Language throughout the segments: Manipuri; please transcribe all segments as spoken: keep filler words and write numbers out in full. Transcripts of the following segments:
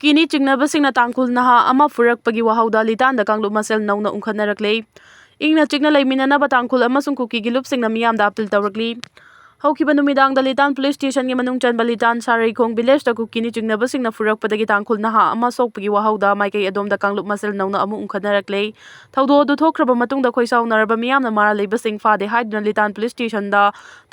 ꯀꯨꯀꯤꯅꯤ ꯆꯤꯡꯅꯕꯁꯤꯡꯅ ꯇꯥꯡꯈꯨꯜ ꯅꯍꯥ ꯑꯃ ꯐꯨꯔꯛꯄꯒꯤ ꯋꯥꯍꯧꯗ ꯂꯤꯇꯥꯟꯗ ꯀꯥꯡꯂꯨꯞ ꯃꯁꯦꯜ ꯅꯧꯅ ꯎꯪꯈꯠꯅꯔꯛꯂꯦ꯫ ꯏꯪꯅ ꯆꯤꯛꯅ ꯂꯩꯃꯤꯟꯅꯅꯕ ꯇꯥꯡꯈꯨꯜ ꯑꯃꯁꯨꯡ ꯀꯨꯀꯤꯒꯤ ꯂꯨꯞꯁꯤꯡꯅ ꯃꯤꯌꯥꯝꯗ ꯑꯄꯤꯜ ꯇꯧꯔꯛꯂꯤ꯫ ꯍꯧꯈꯤꯕ ꯅꯨꯃꯤꯗꯥꯡꯗ ꯂꯤꯇꯥꯟ ꯄꯨꯂꯤꯁ ꯁ꯭ꯇꯦꯁꯟꯒꯤ ꯃꯅꯨꯡ ꯆꯟꯕ ꯂꯤꯇꯥꯟ ꯁꯥꯔꯩꯈꯣꯡ ꯚꯤꯂꯦꯖꯇ ꯀꯨꯀꯤꯅꯤ ꯆꯤꯡꯅꯕꯁꯤꯡꯅ ꯐꯨꯔꯛꯄꯗꯒꯤ ꯇꯥꯡꯈꯨꯜ ꯅꯍꯥ ꯑꯃ ꯁꯣꯛꯄꯒꯤ ꯋꯥꯍꯧꯗ ꯃꯥꯏꯀꯩ ꯑꯗꯣꯝꯗ ꯀꯥꯡꯂꯨꯞ ꯃꯁꯦꯜ ꯅꯧꯅ ꯑꯃꯨꯛ ꯎꯪꯈꯠꯅꯔꯛꯂꯦ꯫ ꯊꯧꯗꯣꯛ ꯑꯗꯨ ꯊꯣꯛꯈ꯭ꯔꯕ ꯃꯇꯨꯡꯗ ꯈꯣꯏꯁꯥꯎꯅꯔꯕ ꯃꯤꯌꯥꯝꯅ ꯃꯔꯥꯜ ꯂꯩꯕꯁꯤꯡ ꯐꯥꯗꯦ ꯍꯥꯏꯗꯨꯅ ꯂꯤꯇꯥꯟ ꯄꯨꯂꯤꯁ ꯁ꯭ꯇꯦꯁꯟꯗ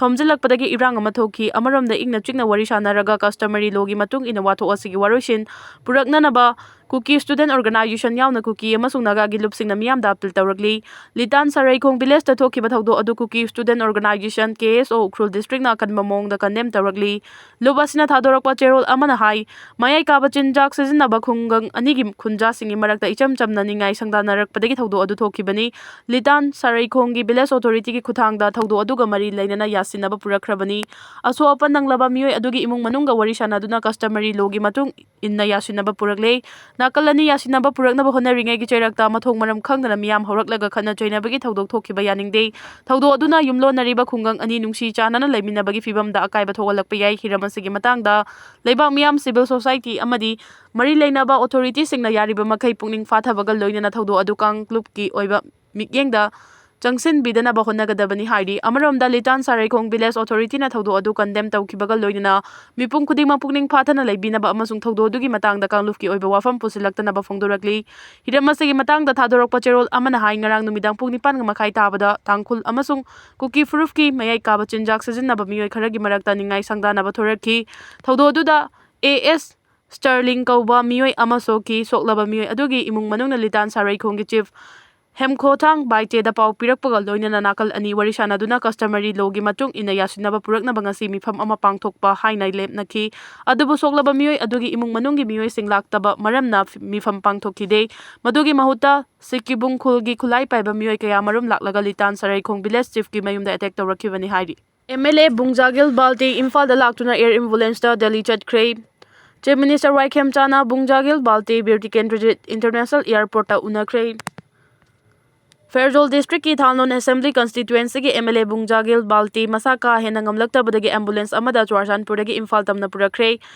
ꯊꯣꯝꯖꯤꯜꯂꯛꯄꯗꯒꯤ ꯏꯔꯥꯡ ꯑꯃ ꯊꯣꯛꯈꯤ꯫ ꯑꯃꯔꯣꯝꯗ ꯏꯪꯅ ꯆꯤꯛꯅ ꯋꯥꯔꯤ ꯁꯥꯟꯅꯔꯒ customary lawꯒꯤ ꯃꯇꯨꯡ ꯏꯟꯅ ꯋꯥꯊꯣꯛ ꯑꯁꯤꯒꯤ ꯋꯥꯔꯣꯏꯁꯤꯟ ꯄꯨꯔꯛꯅꯅꯕ ꯀꯨꯀꯤ ꯁ꯭ꯇꯨꯗꯦꯟꯠ ꯑꯣꯔꯒꯅꯥꯏꯖꯦꯁꯟ ꯌꯥꯎꯅ ꯀꯨꯀꯤ ꯑꯃꯁꯨꯡ ꯅꯥꯒꯥꯒꯤ ꯂꯨꯞꯁꯤꯡꯅ ꯃꯤꯌꯥꯝꯗ ꯑꯄꯤꯜ ꯇꯧꯔꯛꯂꯤ꯫ ꯂꯤꯇꯥꯟ ꯁꯔꯩꯈꯣꯡ ꯚꯤꯂꯦꯖꯇ ꯊꯣꯛꯈꯤꯕ ꯊꯧꯗꯣꯛ ꯑꯗꯨ ꯀꯨꯀꯤ ꯁ꯭ꯇꯨꯗꯦꯟꯠ ꯑꯣꯔꯒꯅꯥꯏꯖꯦꯁꯟ, ꯀꯦ ꯑꯦꯁ ꯑꯣ, ꯎꯈ꯭ꯔꯨꯜ ꯗꯤꯁꯇ꯭ꯔꯤꯛꯅ ꯑꯀꯟꯕ ꯃꯑꯣꯡꯗ ꯀꯟꯗꯦꯝ ꯇꯧꯔꯛꯂꯤ꯫ ꯂꯨꯞ ꯑꯁꯤꯅ ꯊꯥꯗꯣꯔꯛꯄ ꯆꯦꯔꯣꯜ ꯑꯃꯅ ꯍꯥꯏ, ꯃꯌꯥꯏ ꯀꯥꯕ ꯆꯤꯟꯖꯥꯛ ꯁꯤꯖꯤꯟꯅꯕ ꯈꯨꯡꯒꯪ ꯑꯅꯤꯒꯤ ꯈꯨꯟꯖꯥꯁꯤꯡꯒꯤ ꯃꯔꯛꯇ ꯏꯆꯝ ꯆꯝꯅ ꯅꯤꯡꯉꯥꯏ ꯁꯪꯗꯥꯅꯔꯛꯄꯗꯒꯤ ꯊꯧꯗꯣꯛ ꯑꯗꯨ ꯊꯣꯛꯈꯤꯕꯅꯤ꯫ ꯂꯤꯇꯥꯟ ꯁꯔꯩꯈꯣꯡꯒꯤ ꯚꯤꯂꯦꯖ ꯑꯣꯊꯣꯔꯤꯇꯤꯒꯤ ꯈꯨꯠꯊꯥꯡꯗ ꯊꯧꯗꯣꯛ ꯑꯗꯨꯒ ꯃꯔꯤ ꯂꯩꯅꯅ ꯌꯥꯁꯤꯟꯅꯕ ꯄꯨꯔꯛꯈ꯭ꯔꯕꯅꯤ꯫ ꯑꯁꯣꯛ ꯑꯄꯟ ꯅꯪꯂꯕ ꯃꯤꯑꯣꯏ ꯑꯗꯨꯒꯤ ꯏꯃꯨꯡ ꯃꯅꯨꯡꯒ ꯋꯥꯔꯤ ꯁꯥꯅꯗꯨꯅ customary lawꯒꯤ ꯃꯇꯨꯡ ꯏꯟꯅ ꯌꯥꯁꯤꯟꯅꯕ ꯄꯨꯔꯛꯂꯦ꯫ ꯅꯥꯀꯜ ꯑꯅꯤ ꯌꯥꯁꯤꯟꯅꯕ ꯄꯨꯔꯛꯅꯕ ꯍꯣꯠꯅꯔꯤꯉꯩꯒꯤ ꯆꯩꯔꯛꯇ ꯃꯊꯣꯡ ꯃꯔꯝ ꯈꯪꯗꯅ ꯃꯤꯌꯥꯝ ꯍꯧꯔꯛꯂꯒ ꯈꯠꯅ ꯆꯩꯅꯕꯒꯤ ꯊꯧꯗꯣꯛ ꯊꯣꯛꯈꯤꯕ ꯌꯥꯅꯤꯡꯗꯦ꯫ ꯊꯧꯗꯣꯛ ꯑꯗꯨꯅ ꯌꯨꯝꯂꯣꯟꯅꯔꯤꯕ ꯈꯨꯡꯒꯪ ꯑꯅꯤ ꯅꯨꯡꯁꯤ ꯆꯥꯟꯅꯅ ꯂꯩꯃꯤꯟꯅꯕꯒꯤ ꯐꯤꯕꯝꯗ ꯑꯀꯥꯏꯕ ꯊꯣꯛꯍꯜꯂꯛꯄ ꯌꯥꯏ꯫ ꯍꯤꯔꯝ ꯑꯁꯤꯒꯤ ꯃꯇꯥꯡꯗ ꯂꯩꯕꯥꯛ ꯃꯤꯌꯥꯝ, ꯁꯤꯚꯤꯜ ꯁꯣꯁꯥꯏꯇꯤ ꯑꯃꯗꯤ ꯃꯔꯤ ꯂꯩꯅꯕ ꯑꯣꯊꯣꯔꯤꯇꯤꯁꯤꯡꯅ ꯌꯥꯔꯤꯕ ꯃꯈꯩ ꯄꯨꯛꯅꯤꯡ ꯐꯥꯊꯕꯒ ꯂꯣꯏꯅꯅ ꯊꯧꯗꯣꯛ ꯑꯗꯨ ꯀꯥꯡꯂꯨꯞꯀꯤ ꯑꯣꯏꯕ ꯃꯤꯠꯌꯦꯡꯗ ꯆꯪꯁꯤꯟꯕꯤꯗꯅꯕ ꯍꯣꯠꯅꯒꯗꯕꯅꯤ ꯍꯥꯏꯔꯤ꯫ ꯑꯃꯔꯣꯝꯗ ꯂꯤꯇꯥꯟ ꯁꯥꯔꯩꯈꯣꯡ ꯚꯤꯂꯦꯖ ꯑꯣꯊꯣꯔꯤꯇꯤꯅ ꯊꯧꯗꯣꯛ ꯑꯗꯨ ꯀꯟꯗꯦꯝ ꯇꯧꯈꯤꯕꯒ ꯂꯣꯏꯅꯅ ꯃꯤꯄꯨꯝ ꯈꯨꯗꯤꯡꯃꯛ ꯄꯨꯛꯅꯤꯡ ꯐꯥꯊꯅ ꯂꯩꯕꯤꯅꯕ ꯑꯃꯁꯨꯡ ꯊꯧꯗꯣꯛ ꯑꯗꯨꯒꯤ ꯃꯇꯥꯡꯗ ꯀꯥꯡꯂꯨꯞꯀꯤ ꯑꯣꯏꯕ ꯋꯥꯐꯝ ꯄꯨꯁꯤꯜꯂꯛꯇꯅꯕ ꯐꯣꯡꯗꯣꯔꯛꯂꯤ꯫ ꯍꯤꯔꯝ ꯑꯁꯤꯒꯤ ꯃꯇꯥꯡꯗ ꯊꯥꯗꯣꯔꯛꯄ ꯆꯦꯔꯣꯜ ꯑꯃꯅ ꯍꯥꯏ, ꯉꯔꯥꯡ ꯅꯨꯃꯤꯗꯥꯡ ꯄꯨꯡ ꯅꯤꯄꯥꯟ ꯃꯈꯥꯏ ꯇꯥꯕꯗ ꯇꯥꯡꯈꯨꯜ ꯑꯃꯁꯨꯡ ꯀꯨꯀꯤ ꯐꯨꯔꯨꯞꯀꯤ ꯃꯌꯥꯏ ꯀꯥꯕ ꯆꯤꯟꯖꯥꯛ ꯁꯤꯖꯤꯟꯅꯕ ꯃꯤꯑꯣꯏ ꯈꯔꯒꯤ ꯃꯔꯛꯇ ꯅꯤꯡꯉꯥꯏ ꯁꯪꯗꯥꯅꯕ ꯊꯣꯔꯛꯈꯤ꯫ ꯊꯧꯗꯣꯛ ꯑꯗꯨꯗ ꯑꯦ ꯑꯦꯁ ꯁ꯭ꯇꯔꯂꯤꯡ ꯀꯧꯕ ꯃꯤꯑꯣꯏ ꯑꯃ ꯁꯣꯛꯈꯤ꯫ ꯁꯣꯛꯂꯕ ꯃꯤꯑꯣꯏ ꯑꯗꯨꯒꯤ ꯏꯃꯨꯡ ꯃꯅꯨꯡꯅ ꯂꯤꯇꯥꯟ ꯁꯥꯔꯩꯈꯣꯡꯒꯤ ꯆꯤꯐ ꯍꯦꯝꯈꯣꯊꯥꯡ ꯕꯥꯏꯇꯦꯗ ꯄꯥꯎ ꯄꯤꯔꯛꯄꯒ ꯂꯣꯏꯅꯅ ꯅꯥꯀꯜ ꯑꯅꯤ ꯋꯥꯔꯤ ꯁꯥꯅꯗꯨꯅ customary lawꯒꯤ ꯃꯇꯨꯡ ꯏꯟꯅ ꯌꯥꯁꯤꯟꯅꯕ ꯄꯨꯔꯛꯅꯕ ꯉꯁꯤ ꯃꯤꯐꯝ ꯑꯃ ꯄꯥꯡꯊꯣꯛꯄ ꯍꯥꯏꯅ ꯂꯦꯞꯅꯈꯤ꯫ ꯑꯗꯨꯕꯨ ꯁꯣꯛꯂꯕ ꯃꯤꯑꯣꯏ ꯑꯗꯨꯒꯤ ꯏꯃꯨꯡ ꯃꯅꯨꯡꯒꯤ ꯃꯤꯑꯣꯏꯁꯤꯡ ꯂꯥꯛꯇꯕ ꯃꯔꯝꯅ ꯃꯤꯐꯝ ꯄꯥꯡꯊꯣꯛꯈꯤꯗꯦ꯫ ꯃꯗꯨꯒꯤ ꯃꯍꯨꯠꯇ ꯁꯤꯀꯤꯕꯨꯡ ꯈꯨꯜꯒꯤ ꯈꯨꯠꯂꯥꯏ ꯄꯥꯏꯕ ꯃꯤꯑꯣꯏ ꯀꯌꯥꯃꯔꯨꯝ ꯂꯥꯛꯂꯒ ꯂꯤꯇꯥꯟ ꯁꯔꯩꯈꯣꯡ ꯚꯤꯂꯦꯖ ꯆꯤꯐꯀꯤ ꯃꯌꯨꯝꯗ ꯑꯦꯇꯦꯛ ꯇꯧꯔꯛꯈꯤꯕꯅꯤ ꯍꯥꯏꯔꯤ꯫ ꯑꯦꯝ ꯑꯦꯜ ꯑꯦ ꯕꯨꯡꯖꯥꯒꯤꯜ ꯕꯥꯜꯇꯦ ꯏꯝꯐꯥꯜꯗ ꯂꯥꯛꯇꯨꯅ ꯑꯦꯌꯔ ꯑꯦꯝꯕꯨꯂꯦꯟꯁꯇ ꯗꯦꯜꯂꯤ ꯆꯠꯈ꯭ꯔꯦ꯫ ꯆꯤꯐ ꯃꯤꯅꯤꯁꯇꯔ ꯋꯥꯏ ꯈꯦꯝꯆꯥꯅ ꯕꯨꯡꯖꯥꯒꯤꯜ ꯕꯥꯜꯇꯦ ꯕꯤꯔ ꯇꯤꯀꯦꯟꯗ꯭ꯔꯖꯤꯠ ꯏꯟꯇꯔꯅꯦꯁꯅꯦꯜ ꯑꯦꯌꯔꯄꯣꯔꯠꯇ ꯎꯅꯈ꯭ꯔꯦ꯫ ꯐꯦꯔꯖꯣꯜ ꯗꯤꯁꯇ꯭ꯔꯤꯛꯀꯤ ꯊꯥꯜꯅꯣꯟ ꯑꯦꯁꯦꯝꯕ꯭ꯂꯤ ꯀꯟꯁꯇꯤꯇ꯭ꯋꯦꯟꯁꯤꯒꯤ ꯑꯦꯝ ꯑꯦꯜ ꯑꯦ ꯕꯨꯡꯖꯥꯒꯤꯜ ꯕꯥꯜꯇꯤ ꯃꯁꯥ ꯀꯥ ꯍꯦꯟꯅ ꯉꯝꯂꯛꯇꯕꯗꯒꯤ ꯑꯦꯝꯕꯨꯂꯦꯟꯁ ꯑꯃꯗ ꯆꯨꯔꯥꯆꯥꯟꯄꯨꯔꯗꯒꯤ ꯏꯝꯐꯥꯜ ꯇꯝꯅ ꯄꯨꯔꯛꯈ꯭ꯔꯦ꯫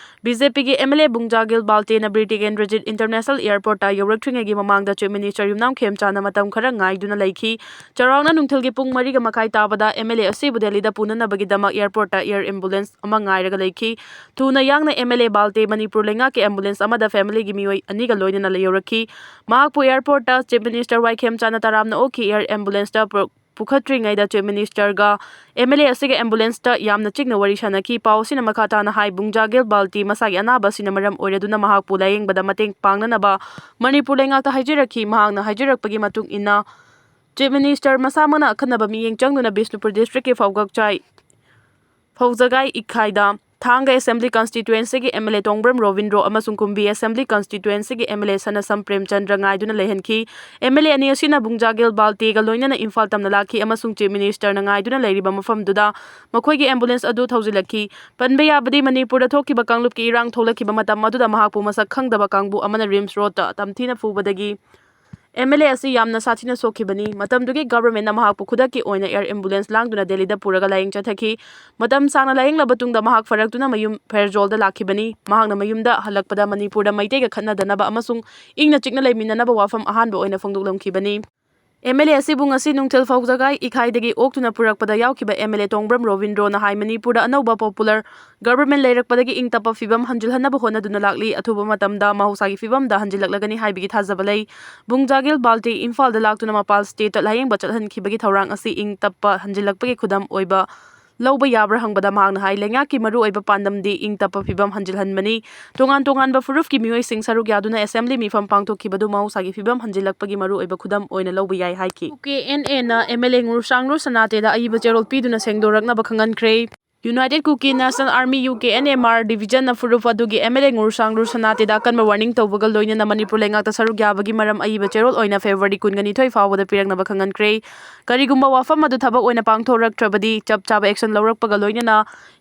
ꯕꯤ ꯖꯦ ꯄꯤꯒꯤ ꯑꯦꯝ ꯑꯦꯜ ꯑꯦ ꯕꯨꯡꯖꯥꯒꯤꯜ ꯕꯥꯜꯇꯤꯅ ꯕꯤꯔ ꯇꯤꯀꯦꯟꯗ꯭ꯔꯖꯤꯠ ꯏꯟꯇꯔꯅꯦꯁꯅꯦꯜ ꯑꯦꯌꯔꯄꯣꯔꯠꯇ ꯌꯧꯔꯛꯇ꯭ꯔꯤꯉꯩꯒꯤ ꯃꯃꯥꯡꯗ ꯆꯤꯐ ꯃꯤꯅꯤꯁꯇꯔ ꯌꯨꯝꯅꯥꯝ ꯈꯦꯝꯆꯥꯟꯅ ꯃꯇꯝ ꯈꯔ ꯉꯥꯏꯗꯨꯅ ꯂꯩꯈꯤ꯫ ꯆꯥꯎꯔꯥꯛꯅ ꯅꯨꯡꯊꯤꯜꯒꯤ ꯄꯨꯡ ꯃꯔꯤꯒ ꯃꯈꯥꯏ ꯇꯥꯕꯗ ꯑꯦꯝ ꯑꯦꯜ ꯑꯦ ꯑꯁꯤꯕꯨ ꯗꯦꯜꯂꯤꯗ ꯄꯨꯅꯅꯕꯒꯤꯗꯃꯛ ꯑꯦꯌꯔꯄꯣꯔꯠꯇ ꯑꯦꯌꯔ ꯑꯦꯝꯕꯨꯂꯦꯟꯁ ꯑꯃ ꯉꯥꯏꯔꯒ ꯂꯩꯈꯤ꯫ ꯊꯨꯅ ꯌꯥꯡꯅ ꯑꯦꯝ ꯑꯦꯜ ꯑꯦ ꯕꯥꯜꯇꯦ ꯃꯅꯤꯄꯨꯔ ꯂꯩꯉꯥꯛꯀꯤ ꯑꯦꯝꯕꯨꯂꯦꯟꯁ ꯑꯃꯗ ꯐꯦꯃꯤꯂꯤꯒꯤ ꯃꯤꯑꯣꯏ ꯑꯅꯤꯒ ꯂꯣꯏꯅꯅ ꯌꯧꯔꯛꯈꯤ꯫ ꯃꯍꯥꯛꯄꯨ ꯑꯦꯌꯔꯄꯣꯔꯠꯇ ꯆꯤꯐ ꯃꯤꯅꯤꯁꯇꯔ ꯋꯥꯏ ꯈꯦꯝꯆꯥꯟꯅ ꯇꯔꯥꯝꯅ ꯑꯣꯛꯈꯤ꯫ ꯑꯦꯌꯔ ꯑꯦꯝꯕꯨꯂꯦꯟꯁꯇ ꯄꯨ-, ꯄꯨꯈꯠꯇ꯭ꯔꯤꯉꯩꯗ ꯆꯤꯐ ꯃꯤꯅꯤꯁꯇꯔꯒ ꯑꯦꯝ ꯑꯦꯜ ꯑꯦ ꯑꯁꯤꯒ ꯑꯦꯝꯕꯨꯂꯦꯟꯁꯇ ꯌꯥꯝꯅ ꯆꯤꯛꯅ ꯋꯥꯔꯤ ꯁꯥꯅꯈꯤ꯫ ꯄꯥꯎ ꯑꯁꯤꯅ ꯃꯈꯥ ꯇꯥꯅ ꯍꯥꯏ, ꯕꯨꯡꯖꯥꯒꯤꯜ ꯕꯥꯜꯇꯤ ꯃꯁꯥꯒꯤ ꯑꯅꯥꯕ ꯑꯁꯤꯅ ꯃꯔꯝ ꯑꯣꯏꯔꯗꯨꯅ ꯃꯍꯥꯛꯄꯨ ꯂꯥꯌꯦꯡꯕꯗ ꯃꯇꯦꯡ ꯄꯥꯡꯅꯅꯕ ꯃꯅꯤꯄꯨꯔ ꯂꯩꯉꯥꯛꯇ ꯍꯥꯏꯖꯔꯛꯈꯤ꯫ ꯃꯍꯥꯛꯅ ꯍꯥꯏꯖꯔꯛꯄꯒꯤ ꯃꯇꯨꯡ ꯏꯟꯅ ꯆꯤꯐ ꯃꯤꯅꯤꯁꯇꯔ ꯃꯁꯥꯃꯛꯅ ꯑꯈꯟꯅꯕ ꯃꯤꯠꯌꯦꯡ ꯆꯪꯗꯨꯅ ꯕꯤꯁꯅꯨꯄꯨꯔ ꯗꯤꯁꯇ꯭ꯔꯤꯛꯀꯤ ꯐꯥꯎꯒꯛꯆꯥꯏ ꯐꯧꯖꯒꯥꯏ ꯏꯈꯥꯏꯗ ꯊꯥꯡꯒ ꯑꯦꯁꯦꯝꯕ꯭ꯂꯤ ꯀꯟꯁꯇꯤꯇ꯭ꯋꯦꯟꯁꯤꯒꯤ ꯑꯦꯝ ꯑꯦꯜ ꯑꯦ ꯇꯣꯡꯕ꯭ꯔꯝ ꯔꯣꯕꯤꯟꯗ꯭ꯔꯣ ꯑꯃꯁꯨꯡ ꯀꯨꯝꯕꯤ ꯑꯦꯁꯦꯝꯕ꯭ꯂꯤ ꯀꯟꯁꯇꯤꯇ꯭ꯋꯦꯟꯁꯤꯒꯤ ꯑꯦꯝ ꯑꯦꯜ ꯑꯦ ꯁꯅꯁꯝ ꯄ꯭ꯔꯦꯝꯆꯟꯗ꯭ꯔ ꯉꯥꯏꯗꯨꯅ ꯂꯩꯍꯟꯈꯤ꯫ ꯑꯦꯝ ꯑꯦꯜ ꯑꯦ ꯑꯅꯤ ꯑꯁꯤꯅ ꯕꯨꯡꯖꯥꯒꯤꯜ ꯕꯥꯜꯇꯦꯒ ꯂꯣꯏꯅꯅ ꯏꯝꯐꯥꯜ ꯇꯝꯅ ꯂꯥꯛꯈꯤ ꯑꯃꯁꯨꯡ ꯆꯤꯐ ꯃꯤꯅꯤꯁꯇꯔꯅ ꯉꯥꯏꯗꯨꯅ ꯂꯩꯔꯤꯕ ꯃꯐꯝꯗꯨꯗ ꯃꯈꯣꯏꯒꯤ ꯑꯦꯝꯕꯨꯂꯦꯟꯁ ꯑꯗꯨ ꯊꯧꯖꯤꯜꯂꯛꯈꯤ꯫ ꯄꯟꯕ ꯌꯥꯕꯗꯤ, ꯃꯅꯤꯄꯨꯔꯗ ꯊꯣꯛꯈꯤꯕ ꯀꯥꯡꯂꯨꯞꯀꯤ ꯏꯔꯥꯡ ꯊꯣꯛꯂꯛꯈꯤꯕ ꯃꯇꯝ ꯑꯗꯨꯗ ꯃꯍꯥꯛꯄꯨ ꯃꯁꯛ ꯈꯪꯗꯕ ꯀꯥꯡꯕꯨ ꯑꯃꯅ ꯔꯤꯝꯁ ꯔꯣꯗꯇ ꯇꯝꯊꯤꯅ ꯐꯨꯕꯗꯒꯤ ꯑꯦꯝ ꯑꯦꯜ ꯑꯦ ꯑꯁꯤ ꯌꯥꯝꯅ ꯁꯥꯊꯤꯅ ꯁꯣꯛꯈꯤꯕꯅꯤ꯫ ꯃꯇꯝꯗꯨꯒꯤ ꯒꯚꯔꯟꯃꯦꯟꯠꯅ ꯃꯍꯥꯛꯄꯨ ꯈꯨꯗꯛꯀꯤ ꯑꯣꯏꯅ ꯑꯦꯌꯔ ꯑꯦꯝꯕꯨꯂꯦꯟꯁ ꯂꯥꯡꯗꯨꯅ ꯗꯦꯜꯂꯤꯗ ꯄꯨꯔꯒ ꯂꯥꯌꯦꯡ ꯆꯠꯊꯈꯤ꯫ ꯃꯇꯝ ꯁꯥꯡꯅ ꯂꯥꯌꯦꯡꯂꯕ ꯇꯨꯡꯗ ꯃꯍꯥꯛ ꯐꯔꯛꯇꯨꯅ ꯃꯌꯨꯝ ꯐꯦꯔꯖꯣꯜꯗ ꯂꯥꯛꯈꯤꯕꯅꯤ꯫ ꯃꯍꯥꯛꯅ ꯃꯌꯨꯝꯗ ꯍꯜꯂꯛꯄꯗ ꯃꯅꯤꯄꯨꯔꯗ ꯃꯩꯇꯩꯒ ꯈꯠꯅꯗꯅꯕ ꯑꯃꯁꯨꯡ ꯏꯪꯅ ꯆꯤꯛꯅ ꯂꯩꯃꯤꯟꯅꯅꯕ ꯋꯥꯐꯝ ꯑꯍꯥꯟꯕ ꯑꯣꯏꯅ ꯐꯣꯡꯗꯣꯛꯂꯝꯈꯤꯕꯅꯤ꯫ ꯑꯦꯝ ꯑꯦꯜ ꯑꯦ ꯑꯁꯤꯕꯨ ꯉꯁꯤ ꯅꯨꯡꯊꯤꯜ ꯐꯧꯖꯒꯥꯏ ꯏꯈꯥꯏꯗꯒꯤ ꯑꯣꯛꯇꯨꯅ ꯄꯨꯔꯛꯄꯗ ꯌꯥꯎꯈꯤꯕ ꯑꯦꯝ ꯑꯦꯜ ꯑꯦ ꯇꯣꯡꯕ꯭ꯔꯝ ꯔꯣꯕꯤꯟꯗ꯭ꯔꯣꯅ ꯍꯥꯏ, ꯃꯅꯤꯄꯨꯔꯗ ꯑꯅꯧꯕ ꯄꯣꯄꯨꯂꯔ ꯒꯚꯔꯟꯃꯦꯟꯠ ꯂꯩꯔꯛꯄꯗꯒꯤ ꯏꯪ ꯇꯞꯄ ꯐꯤꯕꯝ ꯍꯟꯖꯤꯜꯍꯟꯅꯕ ꯍꯣꯠꯅꯗꯨꯅ ꯂꯥꯛꯂꯤ꯫ ꯑꯊꯨꯕ ꯃꯇꯝꯗ ꯃꯍꯧꯁꯥꯒꯤ ꯐꯤꯕꯝꯗ ꯍꯟꯖꯤꯜꯂꯛꯂꯒꯅꯤ ꯍꯥꯏꯕꯒꯤ ꯊꯥꯖꯕ ꯂꯩ꯫ ꯕꯨꯡꯖꯥꯒꯤꯜ ꯕꯥꯜꯇꯤ ꯏꯝꯐꯥꯜꯗ ꯂꯥꯛꯇꯨꯅ ꯃꯄꯥꯜ ꯁ꯭ꯇꯦꯠꯇ ꯂꯥꯌꯦꯡꯕ ꯆꯠꯍꯟꯈꯤꯕꯒꯤ ꯊꯧꯔꯥꯡ ꯑꯁꯤ ꯏꯪ ꯇꯞꯄ ꯍꯟꯖꯤꯜꯂꯛꯄꯒꯤ ꯈꯨꯗꯝ ꯑꯣꯏꯕ ꯂꯧꯕ ꯌꯥꯕ꯭ꯔꯥ ꯍꯪꯕꯗ ꯃꯍꯥꯛꯅ ꯍꯥꯏ, ꯂꯩꯉꯥꯛꯀꯤ ꯃꯔꯨꯑꯣꯏꯕ ꯄꯥꯟꯗꯝꯗꯤ ꯏꯪ ꯇꯞꯄ ꯐꯤꯕꯝ ꯍꯟꯖꯤꯜꯍꯟꯕꯅꯤ꯫ ꯇꯣꯉꯥꯟ ꯇꯣꯉꯥꯟꯕ ꯐꯨꯔꯨꯞꯀꯤ ꯃꯤꯑꯣꯏꯁꯤꯡ ꯁꯔꯨꯛ ꯌꯥꯗꯨꯅ ꯑꯦꯁꯦꯝꯕ꯭ꯂꯤ ꯃꯤꯐꯝ ꯄꯥꯡꯊꯣꯛꯈꯤꯕꯗꯨ ꯃꯍꯧꯁꯥꯒꯤ ꯐꯤꯕꯝ ꯍꯟꯖꯤꯜꯂꯛꯄꯒꯤ ꯃꯔꯨꯑꯣꯏꯕ ꯈꯨꯗꯝ ꯑꯣꯏꯅ ꯂꯧꯕ ꯌꯥꯏ ꯍꯥꯏꯈꯤ꯫ ꯌꯨ ꯀꯦ ꯑꯦꯟ ꯑꯦꯅ ꯑꯦꯝ ꯑꯦꯜ ꯑꯦ ꯉꯨꯔꯁꯥꯡꯂꯨ ꯁꯅꯥꯇꯦꯗ ꯑꯏꯕ ꯆꯦꯔꯣꯜ ꯄꯤꯗꯨꯅ ꯁꯦꯡꯗꯣꯔꯛꯅꯕ ꯈꯪꯍꯟꯈ꯭ꯔꯦ꯫ United Kuki National Army, U K N A M R Division ꯅ ꯐꯨꯔꯨꯞ ꯑꯗꯨꯒꯤ M L A ꯉꯨꯔꯁꯥꯡꯂꯨꯔ ꯁꯅꯥꯇꯦꯗ ꯑꯀꯟꯕ warning ꯇꯧꯕꯒ ꯂꯣꯏꯅꯅ ꯃꯅꯤꯄꯨꯔ ꯂꯩꯉꯥꯛꯇ ꯁꯔꯨꯛ ꯌꯥꯕꯒꯤ ꯃꯔꯝ ꯑꯏꯕ ꯆꯦꯔꯣꯜ ꯑꯣꯏꯅ February ꯀꯨꯟꯒ ꯅꯤꯊꯣꯏ ꯐꯥꯎꯕꯗ ꯄꯤꯔꯛꯅꯕ ꯈꯪꯍꯟꯈ꯭ꯔꯦ꯫ ꯀꯔꯤꯒꯨꯝꯕ ꯋꯥꯐꯝ ꯑꯗꯨ ꯊꯕꯛ ꯑꯣꯏꯅ ꯄꯥꯡꯊꯣꯔꯛꯇ꯭ꯔꯕꯗꯤ ꯆꯞ ꯆꯥꯕ action ꯂꯧꯔꯛꯄꯒ ꯂꯣꯏꯅꯅ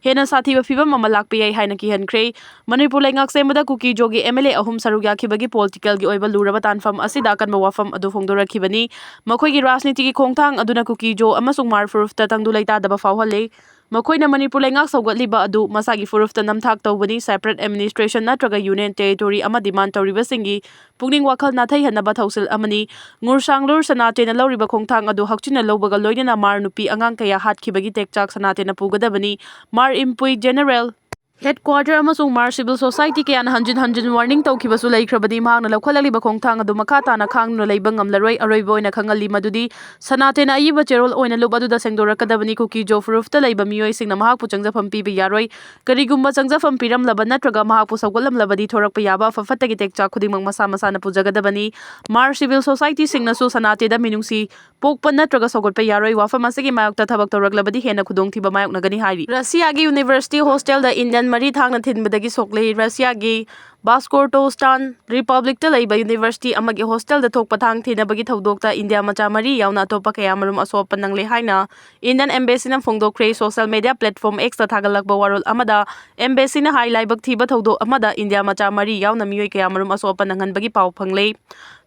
ꯍꯦꯟꯅ ꯁꯥꯊꯤꯕ ꯐꯤꯕꯝ ꯑꯃ ꯂꯥꯛꯄ ꯌꯥꯏ ꯍꯥꯏꯅ ꯀꯤꯍꯟꯈ꯭ꯔꯦ꯫ ꯃꯅꯤꯄꯨꯔ ꯂꯩꯉꯥꯛ ꯁꯦꯝꯕꯗ ꯀꯨꯀꯤꯖꯣꯒꯤ M L A ꯑꯍꯨꯝ ꯁꯔꯨꯛ ꯌꯥꯈꯤꯕꯒꯤ political ꯒꯤ ꯑꯣꯏꯕ ꯂꯨꯔꯕ ꯇꯥꯟꯐꯝ ꯑꯁꯤꯗ ꯑꯀꯟꯕ ꯋꯥꯐꯝ ꯑꯗꯨ ꯐꯣꯡꯗꯣꯔꯛꯈꯤꯕꯅꯤ꯫ ꯃꯈꯣꯏꯒꯤ ꯔꯥꯖꯅꯤꯇꯤꯒꯤ ꯈꯣꯡꯊꯥꯡ ꯑꯗꯨꯅ ꯀꯨꯀꯤꯖꯣ ꯑꯃꯁꯨꯡ ꯃꯥꯔ ꯐꯨꯔꯨꯞꯇ ꯇꯪꯗꯨ ꯂꯩꯇꯥꯗꯕ ꯐꯥꯎꯍꯜꯂꯦ꯫ ꯃꯈꯣꯏꯅ ꯃꯅꯤꯄꯨꯔ ꯂꯩꯉꯥꯛ ꯁꯧꯒꯠꯂꯤꯕ ꯑꯗꯨ ꯃꯁꯥꯒꯤ ꯐꯨꯔꯨꯞꯇ ꯅꯝꯊꯥꯛ ꯇꯧꯕꯅꯤ, separate administration ꯅꯠꯇ꯭ꯔꯒ union territory ꯑꯃ demand ꯇꯧꯔꯤꯕꯁꯤꯡꯒꯤ ꯄꯨꯛꯅꯤꯡ ꯋꯥꯈꯜ ꯅꯥꯊꯩꯍꯟꯅꯕ ꯊꯧꯁꯤꯜ ꯑꯃꯅꯤ꯫ ꯉꯨꯔꯁꯥꯡꯂꯨꯔ ꯁꯅꯥꯇꯦꯅ ꯂꯧꯔꯤꯕ ꯈꯣꯡꯊꯥꯡ ꯑꯗꯨ ꯍꯛꯆꯤꯟꯅ ꯂꯧꯕꯒ ꯂꯣꯏꯅꯅ ꯃꯥꯔ ꯅꯨꯄꯤ ꯑꯉꯥꯡ ꯀꯌꯥ ꯍꯥꯠꯈꯤꯕꯒꯤ ꯇꯦꯛꯆꯥꯛ ꯁꯅꯥꯇꯦꯅ ꯄꯨꯒꯗꯕꯅꯤ꯫ ꯃꯥꯔ ꯏꯝꯄꯨꯏ general headquarter ꯑꯃꯁꯨꯡ ꯃꯥꯔ civil society ꯀꯌꯥꯅ ꯍꯟꯖꯤꯟ ꯍꯟꯖꯤꯟ warning ꯇꯧꯈꯤꯕꯁꯨ ꯂꯩꯈ꯭ꯔꯕꯗꯤ ꯃꯍꯥꯛꯅ ꯂꯧꯈꯠꯂꯛꯂꯤꯕ ꯈꯣꯡꯊꯥꯡ ꯑꯗꯨ ꯃꯈꯥ ꯇꯥꯅ ꯈꯥꯡꯗꯨꯅ ꯂꯩꯕ ꯉꯝꯂꯔꯣꯏ꯫ ꯑꯔꯣꯏꯕ ꯑꯣꯏꯅ ꯈꯪꯍꯜꯂꯤ ꯃꯗꯨꯗꯤ ꯁꯅꯥꯇꯦꯅ ꯑꯏꯕ ꯆꯦꯔꯣꯜ ꯑꯣꯏꯅ ꯂꯨꯞ ꯑꯗꯨꯗ ꯁꯦꯡꯗꯣꯔꯛꯀꯗꯕꯅꯤ꯫ ꯀꯨꯀꯤꯖꯣ ꯐꯨꯔꯨꯞꯇ ꯂꯩꯕ ꯃꯤꯑꯣꯏꯁꯤꯡꯅ ꯃꯍꯥꯛꯄꯨ ꯆꯪꯖꯐꯝ ꯄꯤꯕ ꯌꯥꯔꯣꯏ꯫ ꯀꯔꯤꯒꯨꯝꯕ ꯆꯪꯖꯐꯝ ꯄꯤꯔꯝꯂꯕ ꯅꯠꯇ꯭ꯔꯒ ꯃꯍꯥꯛꯄꯨ ꯁꯧꯒꯠꯂꯝꯂꯕꯗꯤ ꯊꯣꯔꯛꯄ ꯌꯥꯕ ꯑꯐ ꯐꯠꯇꯒꯤ ꯇꯦꯛꯆꯥꯛ ꯈꯨꯗꯤꯡꯃꯛ ꯃꯁꯥ ꯃꯁꯥꯅ ꯄꯨꯖꯒꯗꯕꯅꯤ꯫ ꯃꯥꯔ civil society ꯁꯤꯡꯅꯁꯨ ꯁꯅꯥꯇꯦꯗ ꯃꯤꯅꯨꯡꯁꯤ ꯄꯣꯛꯄ ꯅꯠꯇ꯭ꯔꯒ ꯁꯧꯒꯠꯄ ꯌꯥꯔꯣꯏ꯫ ꯋꯥꯐꯝ ꯑꯁꯤꯒꯤ ꯃꯥꯌꯣꯛꯇ ꯊꯕꯛ ꯇꯧꯔꯛꯂꯕꯗꯤ ꯍꯦꯟꯅ ꯈꯨꯗꯣꯡꯊꯤꯕ ꯃꯥꯌꯣꯛꯅꯒꯅꯤ ꯍꯥꯏꯔꯤ꯫ ꯔꯁꯤꯌꯥꯒꯤ university hostel ꯗ Indian ꯃꯔꯤ ꯊꯥꯡꯅ ꯊꯤꯟꯕꯗꯒꯤ ꯁꯣꯛꯂꯦ꯫ ꯔꯁꯤꯌꯥꯒꯤ Bashkortostan Republic ꯇ ꯂꯩꯕ university ꯑꯃꯒꯤ hostel ꯗ ꯊꯣꯛꯄ ꯊꯥꯡ ꯊꯤꯅꯕꯒꯤ ꯊꯧꯗꯣꯛꯇ ꯏꯟꯗꯤꯌꯥ ꯃꯆꯥ ꯃꯔꯤ ꯌꯥꯎꯅ ꯑꯇꯣꯞꯄ ꯀꯌꯥꯃꯔꯨꯝ ꯑꯁꯣꯛ ꯑꯄꯟ ꯅꯪꯂꯦ ꯍꯥꯏꯅ Indian Embassy ꯅ ꯐꯣꯡꯗꯣꯛꯈ꯭ꯔꯦ꯫ Social media platform X ꯇ ꯊꯥꯒꯠꯂꯛꯄ ꯋꯥꯔꯣꯜ ꯑꯃꯗ Embassy ꯅ ꯍꯥꯏ, ꯂꯥꯏꯕꯛ ꯊꯤꯕ ꯊꯧꯗꯣꯛ ꯑꯃꯗ ꯏꯟꯗꯤꯌꯥ ꯃꯆꯥ ꯃꯔꯤ ꯌꯥꯎꯅ ꯃꯤꯑꯣꯏ ꯀꯌꯥꯃꯔꯨꯝ ꯑꯁꯣꯛ ꯑꯄꯟ ꯅꯪꯍꯟꯕꯒꯤ ꯄꯥꯎ ꯐꯪꯂꯦ꯫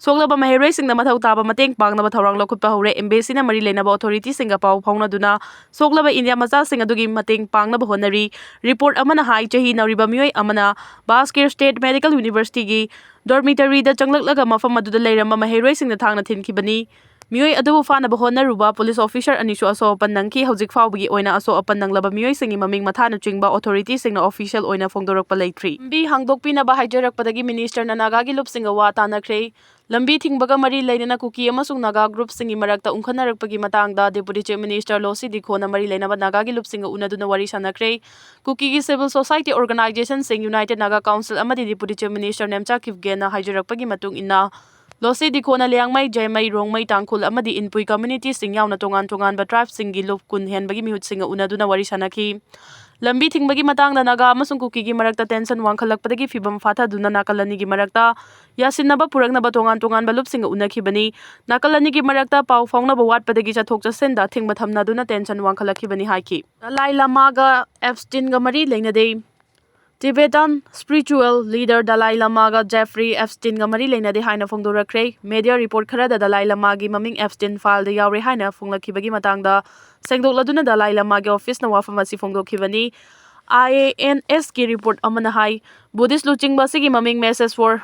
ꯁꯣꯛꯂꯕ ꯃꯍꯩꯔꯣꯏꯁꯤꯡꯗ ꯃꯊꯧ ꯇꯥꯕ ꯃꯇꯦꯡ ꯄꯥꯡꯅꯕ ꯊꯧꯔꯥꯡ ꯂꯧꯈꯠꯄ ꯍꯧꯔꯦ꯫ Embassy ꯅ ꯃꯔꯤ ꯂꯩꯅꯕ authority ꯁꯤꯡꯒ ꯄꯥꯎ ꯐꯥꯎꯅꯗꯨꯅ ꯁꯣꯛꯂꯕ ꯏꯟꯗꯤꯌꯥ ꯃꯆꯥꯁꯤꯡ ꯑꯗꯨꯒꯤ ꯃꯇꯦꯡ ꯄꯥꯡꯅꯕ ꯍꯣꯠꯅꯔꯤ꯫ Report ꯑꯃꯅ ꯍꯥꯏ, ꯆꯍꯤ ꯅꯧꯔꯤꯕ ꯃꯤꯑꯣꯏ ꯑꯃꯅ Bashkir State Medical University ꯒꯤ dormitory ꯗ ꯆꯪꯂꯛꯂꯒ ꯃꯐꯝ ꯑꯗꯨꯗ ꯂꯩꯔꯝꯕ ꯃꯍꯩꯔꯣꯏꯁꯤꯡꯗ ꯊꯥꯡꯅ ꯊꯤꯟꯈꯤꯕꯅꯤ꯫ ꯃꯤꯑꯣꯏ ꯑꯗꯨꯕꯨ ꯐꯥꯅꯕ ꯍꯣꯠꯅꯔꯨꯕ police officer ꯑꯅꯤꯁꯨ ꯑꯁꯣꯛ ꯑꯄꯟ ꯅꯪꯈꯤ꯫ ꯍꯧꯖꯤꯛ ꯐꯥꯎꯕꯒꯤ ꯑꯣꯏꯅ ꯑꯁꯣꯛ ꯑꯄꯟ ꯅꯪꯂꯕ ꯃꯤꯑꯣꯏꯁꯤꯡꯒꯤ ꯃꯃꯤꯡ ꯃꯊꯥꯅꯆꯤꯡꯕ authority ꯁꯤꯡꯅ official ꯑꯣꯏꯅ ꯐꯣꯡꯗꯣꯔꯛꯄ ꯂꯩꯇ꯭ꯔꯤ꯫ ꯂꯝꯕꯤ ꯍꯥꯡꯗꯣꯛꯄꯤꯅꯕ ꯍꯥꯏꯖꯔꯛꯄꯗꯒꯤ minister ꯅ ꯅꯥꯒꯥꯒꯤ ꯂꯨꯞꯁꯤꯡꯒ ꯋꯥ ꯇꯥꯅꯈ꯭ꯔꯦ꯫ ꯂꯝꯕꯤ ꯊꯤꯡꯕꯒ ꯃꯔꯤ ꯂꯩꯅꯅ ꯀꯨꯀꯤ ꯑꯃꯁꯨꯡ ꯅꯥꯒꯥ group ꯁꯤꯡꯒꯤ ꯃꯔꯛꯇ ꯎꯪꯈꯠꯅꯔꯛꯄꯒꯤ ꯃꯇꯥꯡꯗ Deputy Chief Minister ꯂꯣꯁꯤ ꯗꯤꯈꯣꯅ ꯃꯔꯤ ꯂꯩꯅꯕ ꯅꯥꯒꯥꯒꯤ ꯂꯨꯞꯁꯤꯡꯒ ꯎꯅꯗꯨꯅ ꯋꯥꯔꯤ ꯁꯥꯟꯅꯈ꯭ꯔꯦ꯫ ꯀꯨꯀꯤꯒꯤ civil society organization ꯁꯤꯡ, United Naga Council ꯑꯃꯗꯤ Deputy Chief Minister ꯅꯦꯝꯆꯥ ꯀꯤꯞꯒꯦꯟꯅ ꯍꯥꯏꯖꯔꯛꯄꯒꯤ ꯃꯇꯨꯡ ꯏꯟꯅ, ꯂꯣꯁꯦ ꯗꯤꯈꯣꯅ ꯂꯤꯌꯥꯡꯃꯩ, ꯖꯦꯃꯩ, ꯔꯣꯡꯃꯩ, ꯇꯥꯡꯈꯨꯜ ꯑꯃꯗꯤ ꯏꯟꯄꯨꯏ community ꯁꯤꯡ ꯌꯥꯎꯅ ꯇꯣꯉꯥꯟ ꯇꯣꯉꯥꯟꯕ tribe ꯁꯤꯡꯒꯤ ꯂꯨꯞ ꯀꯨꯟ ꯍꯦꯟꯕꯒꯤ ꯃꯤꯍꯨꯠꯁꯤꯡꯒ ꯎꯅꯗꯨꯅ ꯋꯥꯔꯤ ꯁꯥꯅꯈꯤ꯫ ꯂꯝꯕꯤ ꯊꯤꯡꯕꯒꯤ ꯃꯇꯥꯡꯗ ꯅꯥꯒꯥ ꯑꯃꯁꯨꯡ ꯀꯨꯀꯤꯒꯤ ꯃꯔꯛꯇ tension ꯋꯥꯡꯈꯠꯂꯛꯄꯗꯒꯤ ꯐꯤꯚꯝ ꯐꯥꯊꯗꯨꯅ ꯅꯥꯀꯜ ꯑꯅꯤꯒꯤ ꯃꯔꯛꯇ ꯌꯥꯁꯤꯟꯅꯕ ꯄꯨꯔꯛꯅꯕ ꯇꯣꯉꯥꯟ ꯇꯣꯉꯥꯟꯕ ꯂꯨꯞꯁꯤꯡꯒ ꯎꯅꯈꯤꯕꯅꯤ꯫ ꯅꯥꯀꯜ ꯑꯅꯤꯒꯤ ꯃꯔꯛꯇ ꯄꯥꯎ ꯐꯥꯎꯅꯕ ꯋꯥꯠꯄꯗꯒꯤ ꯆꯠꯊꯣꯛ ꯆꯠꯁꯤꯟꯗ ꯑꯊꯤꯡꯕ ꯊꯝꯅꯗꯨꯅ tension ꯋꯥꯡꯈꯠꯂꯛꯈꯤꯕꯅꯤ ꯍꯥꯏꯈꯤ꯫ ꯗꯂꯥꯏ ꯂꯃꯥꯒ ꯑꯦꯞꯁꯇꯤꯟꯒ ꯃꯔꯤ ꯂꯩꯅꯗꯦ꯫ Tibetan spiritual leader ꯗꯂꯥꯏ ꯂꯃꯥꯒ ꯖꯦꯐ꯭ꯔꯤ ꯑꯦꯞꯁꯇꯤꯟꯒ ꯃꯔꯤ ꯂꯩꯅꯗꯦ ꯍꯥꯏꯅ ꯐꯣꯡꯗꯣꯔꯛꯈ꯭ꯔꯦ꯫ Media report ꯈꯔꯗ ꯗꯂꯥꯏ ꯂꯃꯥꯒꯤ ꯃꯃꯤꯡ ꯑꯦꯞꯁꯇꯤꯟ file ꯗ ꯌꯥꯎꯔꯦ ꯍꯥꯏꯅ ꯐꯣꯡꯂꯛꯈꯤꯕꯒꯤ ꯃꯇꯥꯡꯗ ꯁꯦꯡꯗꯣꯛꯂꯗꯨꯅ ꯗꯂꯥꯏ ꯂꯃꯥꯒꯤ office ꯅ ꯋꯥꯐꯝ ꯑꯁꯤ ꯐꯣꯡꯗꯣꯛꯈꯤꯕꯅꯤ꯫ I A N S ꯀꯤ report ꯑꯃꯅ ꯍꯥꯏ, Buddhist ꯂꯨꯆꯤꯡꯕ ꯑꯁꯤꯒꯤ ꯃꯃꯤꯡ Message for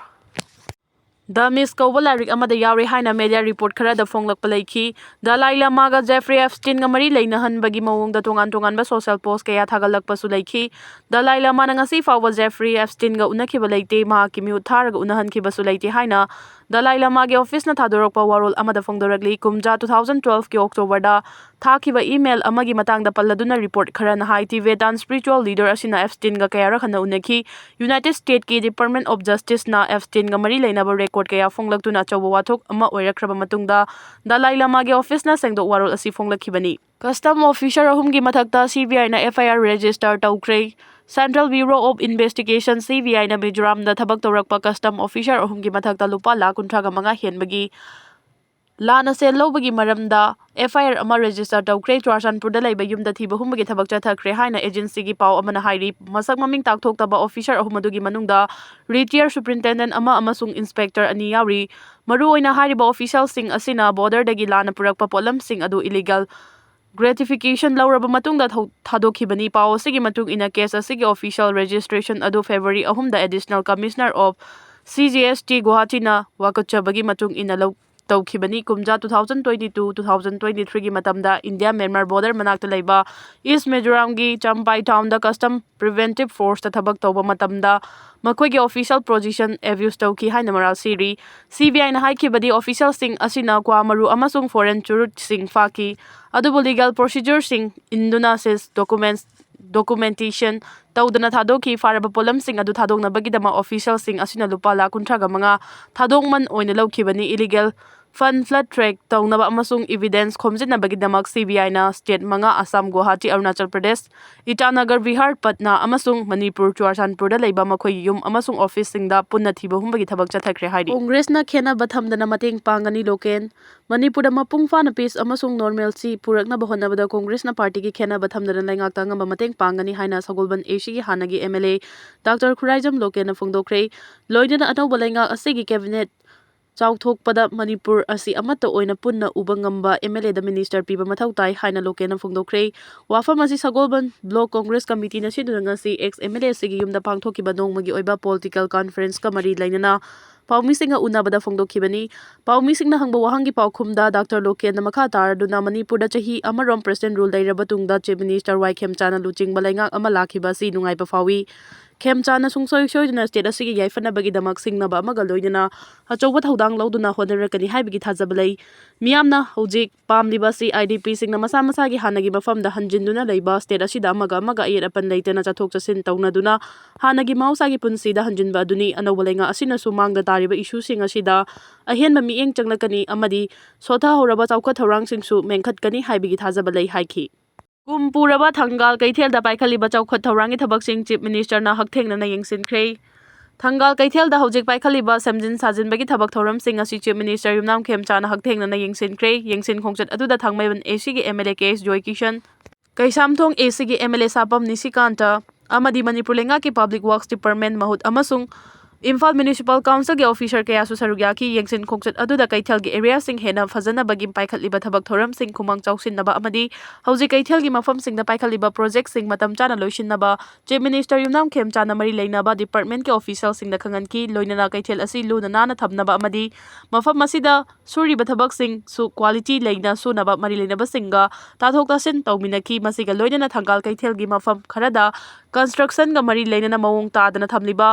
the Mist ꯀꯧꯕ ꯂꯥꯏꯔꯤꯛ ꯑꯃꯗ ꯌꯥꯎꯔꯦ ꯍꯥꯏꯅ media report ꯈꯔꯗ ꯐꯣꯡꯂꯛꯄ ꯂꯩꯈꯤ꯫ ꯗꯂꯥꯏ ꯂꯃꯥꯒ ꯖꯦꯐ꯭ꯔꯤ ꯑꯦꯞꯁꯇꯤꯟꯒ ꯃꯔꯤ ꯂꯩꯅꯍꯟꯕꯒꯤ ꯃꯑꯣꯡꯗ ꯇꯣꯉꯥꯟ ꯇꯣꯉꯥꯟꯕ social post ꯀꯌꯥ ꯊꯥꯒꯠꯂꯛꯄꯁꯨ ꯂꯩꯈꯤ꯫ ꯗꯂꯥꯏ ꯂꯃꯥꯅ ꯉꯁꯤ ꯐꯥꯎꯕ ꯖꯦꯐ꯭ꯔꯤ ꯑꯦꯞꯁꯇꯤꯟꯒ ꯎꯅꯈꯤꯕ ꯂꯩꯇꯦ, ꯃꯍꯥꯛꯀꯤ ꯃꯤꯍꯨꯠ ꯊꯥꯔꯒ ꯎꯅꯍꯟꯈꯤꯕꯁꯨ ꯂꯩꯇꯦ ꯍꯥꯏꯅ ꯗꯂꯥꯏ ꯂꯃꯥꯒꯤ office ꯅ ꯊꯥꯗꯣꯔꯛꯄ ꯋꯥꯔꯣꯜ ꯑꯃꯗ ꯐꯣꯡꯗꯣꯔꯛꯂꯤ꯫ ꯀꯨꯝꯖꯥ two thousand twelve ꯀꯤ October ꯗ ꯊꯥꯈꯤꯕ email ꯑꯃꯒꯤ ꯃꯇꯥꯡꯗ ꯄꯜꯂꯗꯨꯅ report ꯈꯔꯅ ꯍꯥꯏ, Tibetan spiritual leader ꯑꯁꯤꯅ ꯑꯦꯞꯁꯇꯤꯟꯒ ꯀꯌꯥꯔꯛ ꯍꯟꯅ ꯎꯅꯈꯤ꯫ United States ꯀꯤ Department of Justice ꯅ ꯑꯦꯞꯁꯇꯤꯟꯒ ꯃꯔꯤ ꯂꯩꯅꯕ record ꯀꯌꯥ ꯐꯣꯡꯂꯛꯇꯨꯅ ꯑꯆꯧꯕ ꯋꯥꯊꯣꯛ ꯑꯃ ꯑꯣꯏꯔꯛꯈ꯭ꯔꯕ ꯃꯇꯨꯡꯗ ꯗꯂꯥꯏ ꯂꯃꯥꯒꯤ office ꯅ ꯁꯦꯡꯗꯣꯛ ꯋꯥꯔꯣꯜ ꯑꯁꯤ ꯐꯣꯡꯂꯛꯈꯤꯕꯅꯤ꯫ Custom officer ꯑꯍꯨꯝꯒꯤ ꯃꯊꯛꯇ C B I ꯅ F I R register ꯇꯧꯈ꯭ꯔꯦ꯫ Central Bureau of Investigation, C B I ꯅ ꯃꯤꯖꯣꯔꯥꯝꯗ ꯊꯕꯛ ꯇꯧꯔꯛꯄ custom officer ꯑꯍꯨꯝꯒꯤ ꯃꯊꯛꯇ ꯂꯨꯄꯥ ꯂꯥꯈ ꯀꯨꯟꯊ꯭ꯔꯥꯒ ꯃꯉꯥ ꯍꯦꯟꯕꯒꯤ ꯂꯥꯟꯅ ꯁꯦꯜ ꯂꯧꯕꯒꯤ ꯃꯔꯝꯗ F I R ꯑꯃ register ꯇꯧꯈ꯭ꯔꯦ꯫ ꯆꯨꯔꯥꯆꯥꯟꯄꯨꯔꯗ ꯂꯩꯕ ꯌꯨꯝꯗ ꯊꯤꯕ ꯍꯨꯝꯕꯒꯤ ꯊꯕꯛ ꯆꯠꯊꯈ꯭ꯔꯦ ꯍꯥꯏꯅ agency ꯒꯤ ꯄꯥꯎ ꯑꯃꯅ ꯍꯥꯏꯔꯤ꯫ ꯃꯁꯛ ꯃꯃꯤꯡ ꯇꯥꯛꯊꯣꯛꯇꯕ officer ꯑꯍꯨꯝ ꯑꯗꯨꯒꯤ ꯃꯅꯨꯡꯗ retired superintendent ꯑꯃ ꯑꯃꯁꯨꯡ inspector ꯑꯅꯤ ꯌꯥꯎꯔꯤ꯫ ꯃꯔꯨꯑꯣꯏꯅ ꯍꯥꯏꯔꯤꯕ official ꯁꯤꯡ ꯑꯁꯤꯅ border ꯗꯒꯤ ꯂꯥꯟꯅ ꯄꯨꯔꯛꯄ ꯄꯣꯠꯂꯝꯁꯤꯡ ꯑꯗꯨ illegal gratification ꯂꯧꯔꯕ ꯃꯇꯨꯡꯗ ꯊꯧ-, ꯊꯥꯗꯣꯛꯈꯤꯕꯅꯤ꯫ ꯄꯥꯎ ꯑꯁꯤꯒꯤ ꯃꯇꯨꯡ ꯏꯟꯅ, case ꯑꯁꯤꯒꯤ official registration ꯑꯗꯨ February ꯑꯍꯨꯝꯗ Additional Commissioner of C G S T Guwahati ꯅ ꯋꯥꯀꯠꯆꯕꯒꯤ ꯃꯇꯨꯡ ꯏꯟꯅ ꯂꯧ-, ꯇꯧꯈꯤꯕꯅꯤ꯫ ꯀꯨꯝꯖꯥ two thousand twenty-two, two thousand twenty-three ꯒꯤ ꯃꯇꯝꯗ India Myanmar border ꯃꯅꯥꯛꯇ ꯂꯩꯕ East Mizoram ꯒꯤ Champhai town ꯗ custom preventive force ꯇ ꯊꯕꯛ ꯇꯧꯕ ꯃꯇꯝꯗ ꯃꯈꯣꯏꯒꯤ official position abuse ꯇꯧꯈꯤ ꯍꯥꯏꯅ ꯃꯔꯥꯜ ꯁꯤꯔꯤ꯫ C B I ꯅ ꯍꯥꯏꯈꯤꯕꯗꯤ, official ꯁꯤꯡ ꯑꯁꯤꯅ ꯀ꯭ꯋꯥ ꯃꯔꯨ ꯑꯃꯁꯨꯡ foreign ꯆꯨꯔꯨꯠꯁꯤꯡ ꯐꯥꯈꯤ, ꯑꯗꯨꯕꯨ legal procedure ꯁꯤꯡ ꯏꯟꯗꯨꯅ seized documents documentation ꯇꯧꯗꯅ ꯊꯥꯗꯣꯛꯈꯤ꯫ ꯐꯥꯔꯕ ꯄꯣꯠꯂꯝꯁꯤꯡ ꯑꯗꯨ ꯊꯥꯗꯣꯛꯅꯕꯒꯤꯗꯃꯛ officialꯁꯤꯡ ꯑꯁꯤꯅ ꯂꯨꯄꯥ ꯂꯥꯈ ꯀꯨꯟꯊ꯭ꯔꯥꯒ ꯃꯉꯥ ꯊꯥꯗꯣꯛꯃꯟ ꯑꯣꯏꯅ ꯂꯧꯈꯤꯕꯅꯤ꯫ Illegal fund flat track ꯇꯧꯅꯕ ꯑꯃꯁꯨꯡ evidence ꯈꯣꯝꯖꯤꯟꯅꯕꯒꯤꯗꯃꯛ CBIꯅ state ꯃꯉꯥ, ꯑꯁꯥꯝ, ꯒꯨꯋꯥꯍꯥꯇꯤ, ꯑꯔꯨꯅꯥꯆꯜ ꯄ꯭ꯔꯗꯦꯁ, ꯏꯇꯥꯅꯒꯔ, ꯕꯤꯍꯥꯔ, ꯄꯠꯅꯥ ꯑꯃꯁꯨꯡ ꯃꯅꯤꯄꯨꯔ, ꯆꯨꯔꯥꯆꯥꯟꯄꯨꯔꯗ ꯂꯩꯕ ꯃꯈꯣꯏꯒꯤ ꯌꯨꯝ ꯑꯃꯁꯨꯡ officeꯁꯤꯡꯗ ꯄꯨꯟꯅ ꯊꯤꯕ ꯍꯨꯝꯕꯒꯤ ꯊꯕꯛ ꯆꯠꯊꯈ꯭ꯔꯦ ꯍꯥꯏꯔꯤ꯫ ꯀꯣꯡꯒ꯭ꯔꯦꯁꯅ ꯈꯦꯟꯅꯕ ꯊꯝꯗꯅ ꯃꯇꯦꯡ ꯄꯥꯡꯒꯅꯤ꯫ ꯂꯣꯀꯦꯟ꯫ ꯃꯅꯤꯄꯨꯔꯗ ꯃꯄꯨꯡ ꯐꯥꯅ peace ꯑꯃꯁꯨꯡ normalcy ꯄꯨꯔꯛꯅꯕ ꯍꯣꯠꯅꯕꯗ ꯀꯣꯡꯒ꯭ꯔꯦꯁꯅ partyꯒꯤ ꯈꯦꯟꯅꯕ ꯊꯝꯗꯅ ꯂꯩꯉꯥꯛꯇ ꯑꯉꯝꯕ ꯃꯇꯦꯡ ꯄꯥꯡꯒꯅꯤ ꯍꯥꯏꯅ ꯁꯒꯣꯜꯕꯟ ACꯒꯤ ꯍꯥꯟꯅꯒꯤ MLA ꯗꯥꯛꯇꯔ ꯈꯨꯔꯥꯏꯖꯝ ꯂꯣꯀꯦꯟꯅ ꯐꯣꯡꯗꯣꯛꯈ꯭ꯔꯦ꯫ ꯂꯣꯏꯅꯅ ꯑꯅꯧꯕ ꯂꯩꯉꯥꯛ ꯑꯁꯤꯒꯤ cabinet ꯆꯥꯎꯊꯣꯛꯄꯗ ꯃꯅꯤꯄꯨꯔ ꯑꯁꯤ ꯑꯃꯠꯇ ꯑꯣꯏꯅ ꯄꯨꯟꯅ ꯎꯕ ꯉꯝꯕ MLAꯗ minister ꯄꯤꯕ ꯃꯊꯧ ꯇꯥꯏ ꯍꯥꯏꯅ ꯂꯣꯀꯦꯟꯅ ꯐꯣꯡꯗꯣꯛꯈ꯭ꯔꯦ꯫ ꯋꯥꯐꯝ ꯑꯁꯤ ꯁꯒꯣꯜꯕꯟ block congress committeeꯅ ꯁꯤꯟꯗꯨꯅ ꯉꯁꯤ ex MLAꯁꯤꯒꯤ ꯌꯨꯝꯗ ꯄꯥꯡꯊꯣꯛꯈꯤꯕ ꯅꯣꯡꯃꯒꯤ ꯑꯣꯏꯕ political conferenceꯀ ꯃꯔꯤ ꯂꯩꯅꯅ ꯄꯥꯎꯃꯤꯁꯤꯡꯒ ꯎꯅꯕꯗ ꯐꯣꯡꯗꯣꯛꯈꯤꯕꯅꯤ꯫ ꯄꯥꯎꯃꯤꯁꯤꯡꯅ ꯍꯪꯕ ꯋꯥꯍꯪꯒꯤ ꯄꯥꯎꯈꯨꯝꯗ ꯗꯥꯛꯇꯔ ꯂꯣꯀꯦꯟꯅ ꯃꯈꯥ ꯇꯥꯔꯗꯨꯅ ꯃꯅꯤꯄꯨꯔꯗ ꯆꯍꯤ ꯑꯃꯔꯣꯝ president rule ꯂꯩꯔꯕ ꯇꯨꯡꯗ Chief Minister ꯋꯥꯏ ꯈꯦꯝꯆꯥꯅ ꯂꯨꯆꯤꯡꯕ ꯂꯩꯉꯥꯛ ꯑꯃ ꯂꯥꯛꯈꯤꯕ ꯑꯁꯤ ꯅꯨꯡꯉꯥꯏꯕ ꯐꯥꯎꯏ꯫ ꯈꯦꯝꯆꯥꯅ ꯁꯨꯡꯁꯣꯏ ꯁꯣꯏꯗꯅ state ꯑꯁꯤꯒꯤ ꯌꯥꯏꯐꯅꯕꯒꯤꯗꯃꯛ ꯁꯤꯡꯅꯕ ꯑꯃꯒ ꯂꯣꯏꯅꯅ ꯑꯆꯧꯕ ꯊꯧꯗꯥꯡ ꯂꯧꯗꯨꯅ ꯍꯣꯠꯅꯔꯛꯀꯅꯤ ꯍꯥꯏꯕꯒꯤ ꯊꯥꯖꯕ ꯂꯩ꯫ ꯃꯤꯌꯥꯝꯅ ꯍꯧꯖꯤꯛ ꯄꯥꯝꯂꯤꯕ ꯑꯁꯤ IDPꯁꯤꯡꯅ ꯃꯁꯥ ꯃꯁꯥꯒꯤ ꯍꯥꯟꯅꯒꯤ ꯃꯐꯝꯗ ꯍꯟꯖꯤꯟꯗꯨꯅ ꯂꯩꯕ, state ꯑꯁꯤꯗ ꯑꯃꯒ ꯑꯃꯒ ꯑꯌꯦꯠ ꯑꯄꯟ ꯂꯩꯇꯅ ꯆꯠꯊꯣꯛ ꯆꯠꯁꯤꯟ ꯇꯧꯅꯗꯨꯅ ꯍꯥꯟꯅꯒꯤ ꯃꯍꯧꯁꯥꯒꯤ ꯄꯨꯟꯁꯤꯗ ꯍꯟꯖꯤꯟꯕ ꯑꯗꯨꯅꯤ꯫ ꯑꯅꯧꯕ ꯂꯩꯉꯥꯛ ꯑꯁꯤꯅꯁꯨ ꯃꯥꯡꯗ ꯇꯥꯔꯤꯕ issueꯁꯤꯡ ꯑꯁꯤꯗ ꯑꯍꯦꯟꯕ ꯃꯤꯠꯌꯦꯡ ꯆꯪꯂꯛꯀꯅꯤ ꯑꯃꯗꯤ ꯁꯣꯊꯍꯧꯔꯕ ꯆꯥꯎꯈꯠ ꯊꯧꯔꯥꯡꯁꯤꯡꯁꯨ ꯃꯦꯟꯈꯠꯀꯅꯤ ꯍꯥꯏꯕꯒꯤ ꯊꯥꯖꯕ ꯂꯩ ꯍꯥꯏꯈꯤ꯫ ꯀꯨꯝ ꯄꯨꯔꯕ ꯊꯪꯒꯥꯜ ꯀꯩꯊꯦꯜꯗ ꯄꯥꯏꯈꯠꯂꯤꯕ ꯆꯥꯎꯈꯠ ꯊꯧꯔꯥꯡꯒꯤ ꯊꯕꯛꯁꯤꯡ Chief Ministerꯅ ꯍꯛꯊꯦꯡꯅꯅ ꯌꯦꯡꯁꯤꯟꯈ꯭ꯔꯦ꯫ ꯊꯪꯒꯥꯜ ꯀꯩꯊꯦꯜꯗ ꯍꯧꯖꯤꯛ ꯄꯥꯏꯈꯠꯂꯤꯕ ꯁꯦꯝꯖꯤꯟ ꯁꯥꯖꯤꯟꯕꯒꯤ ꯊꯕꯛ ꯊꯧꯔꯝꯁꯤꯡ ꯑꯁꯤ Chief Minister ꯌꯨꯝꯅꯥꯝ ꯈꯦꯝꯆꯥꯅ ꯍꯛꯊꯦꯡꯅꯅ ꯌꯦꯡꯁꯤꯟꯈ꯭ꯔꯦ꯫ ꯌꯦꯡꯁꯤꯟ ꯈꯣꯡꯆꯠ ꯑꯗꯨꯗ ꯊꯥꯡꯃꯩꯕꯟ ACꯒꯤ MLA ꯀꯦ ꯑꯦꯁ ꯖꯣꯏꯀꯤꯁꯟ, ꯀꯩꯁꯥꯝꯊꯣꯡ ACꯒꯤ MLA ꯁꯥꯄꯝ ꯅꯤꯁꯤꯀꯥꯟꯇ ꯑꯃꯗꯤ ꯃꯅꯤꯄꯨꯔ ꯂꯩꯉꯥꯛꯀꯤ Public Works Department ꯃꯍꯨꯠ ꯑꯃꯁꯨꯡ ꯏꯝꯐꯥꯜ Municipal Councilꯒꯤ officer ꯀꯌꯥꯁꯨ ꯁꯔꯨꯛ ꯌꯥꯈꯤ꯫ ꯌꯦꯡꯁꯤꯟ ꯈꯣꯡꯆꯠ ꯑꯗꯨꯗ ꯀꯩꯊꯦꯜꯒꯤ areaꯁꯤꯡ ꯍꯦꯟꯅ ꯐꯖꯅꯕꯒꯤ ꯄꯥꯏꯈꯠꯂꯤꯕ ꯊꯕꯛ ꯊꯧꯔꯝꯁꯤꯡ ꯈꯨꯃꯥꯡ ꯆꯥꯎꯁꯤꯟꯅꯕ ꯑꯃꯗꯤ ꯍꯧꯖꯤꯛ ꯀꯩꯊꯦꯜꯒꯤ ꯃꯐꯝꯁꯤꯡꯗ ꯄꯥꯏꯈꯠꯂꯤꯕ projectꯁꯤꯡ ꯃꯇꯝ ꯆꯥꯅ ꯂꯣꯏꯁꯤꯟꯅꯕ Chief Minister ꯌꯨꯝꯅꯥꯝ ꯈꯦꯝꯆꯥꯅ ꯃꯔꯤ ꯂꯩꯅꯕ departmentꯀꯤ officialꯁꯤꯡꯗ ꯈꯪꯍꯟꯈꯤ꯫ ꯂꯣꯏꯅꯅ ꯀꯩꯊꯦꯜ ꯑꯁꯤ ꯂꯨꯅ ꯅꯥꯟꯅ ꯊꯝꯅꯕ ꯑꯃꯗꯤ ꯃꯐꯝ ꯑꯁꯤꯗ ꯁꯨꯔꯤꯕ ꯊꯕꯛꯁꯤꯡꯁꯨ quality ꯂꯩꯅ ꯁꯨꯅꯕ ꯃꯔꯤ ꯂꯩꯅꯕꯁꯤꯡꯒ ꯇꯥꯊꯣꯛ ꯇꯥꯁꯤꯟ ꯇꯧꯃꯤꯟꯅꯈꯤ꯫ ꯃꯁꯤꯒ ꯂꯣꯏꯅꯅ ꯊꯪꯒꯥꯜ ꯀꯩꯊꯦꯜꯒꯤ ꯃꯐꯝ ꯈꯔꯗ constructionꯒ ꯃꯔꯤ ꯂꯩꯅꯅ ꯃꯑꯣꯡ ꯇꯥꯗꯅ ꯊꯝꯂꯤꯕ